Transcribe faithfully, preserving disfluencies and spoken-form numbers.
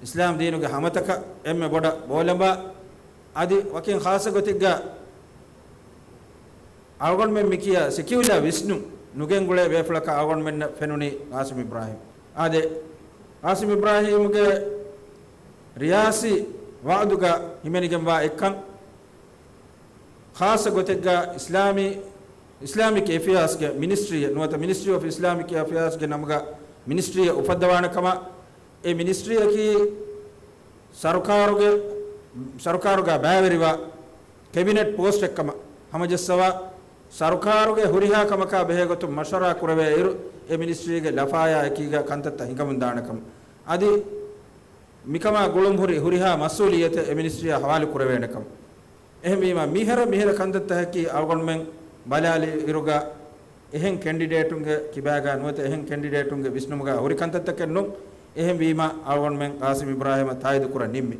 އިސްލާމް ދީނުގެ ހަމަތަކަށް އެންމެ ބޮޑަށް ބޯލަނބާ، އަދި ވަކިން ޚާއްޞަ ގޮތެއްގަ އަޅުގަނޑުމެން މިކިޔާ ސެކިއުލާ ވިސްނުން ނުގެންގުޅޭ ބޭފުޅަކަށް އަޅުގަނޑުމެންނަށް ފެނުނީ ޤާސިމް އިބްރާހީމް. އާދެ، ޤާސިމް އިބްރާހީމްގެ ރިޔާސީ ވަޢުދުގަ ހިމެނިގެންވާ އެއްކަން، ޚާއްޞަ ގޮތެއްގަ އިސްލާމީ، އިސްލާމިކް އެފެއާސްގެ މިނިސްޓްރީއެއް ނުވަތަ މިނިސްޓްރީ އޮފް އިސްލާމިކް އެފެއާސްގެ ނަމުގަ މިނިސްޓްރީއެއް އުފައްދަވާނެ ކަމަށް، އެ މިނިސްޓްރީއަކީ ސަރުކާރުގެ، ސަރުކާރުގަ ބައިވެރިވާ ކެބިނެޓް ޕޯސްޓެއްކަމަށް ހަމަޖައްސަވާ، ސަރުކާރުގެ ހުރިހާ ކަމަކާ ބެހޭގޮތުން މަޝްވަރާ ކުރެވޭ އިރު، އެ މިނިސްޓްރީގެ ލަފާޔާ އެކީގަ ކަންތައްތައް ހިނގަމުންދާނެކަމަށް. އަދި މިކަމާ ގުޅުންހުރި ހުރިހާ މަސްއޫލިއްޔަތެއް އެ މިނިސްޓްރީއާ ހަވާލު ކުރެވޭނެކަމަށް. އެހެންވީމަ، މިހިރަ މިހިރަ ކަންތައްތަކަކީ އަޅުގަނޑުމެން ބަލާލި އިރުގަ އެހެން ކެންޑިޑޭޓުންގެ ކިބާގަ ނުވަތަ އެހެން ކެންޑިޑޭޓުންގެ ވިސްނުމުގަ ހުރި ކަންތައްތަކެއް ނޫން. އެހެންވީމަ، އަޅުގަނޑުމެން ޤާސިމް އިބްރާހީމަށް ތާއީދު ކުރަން ނިންމި.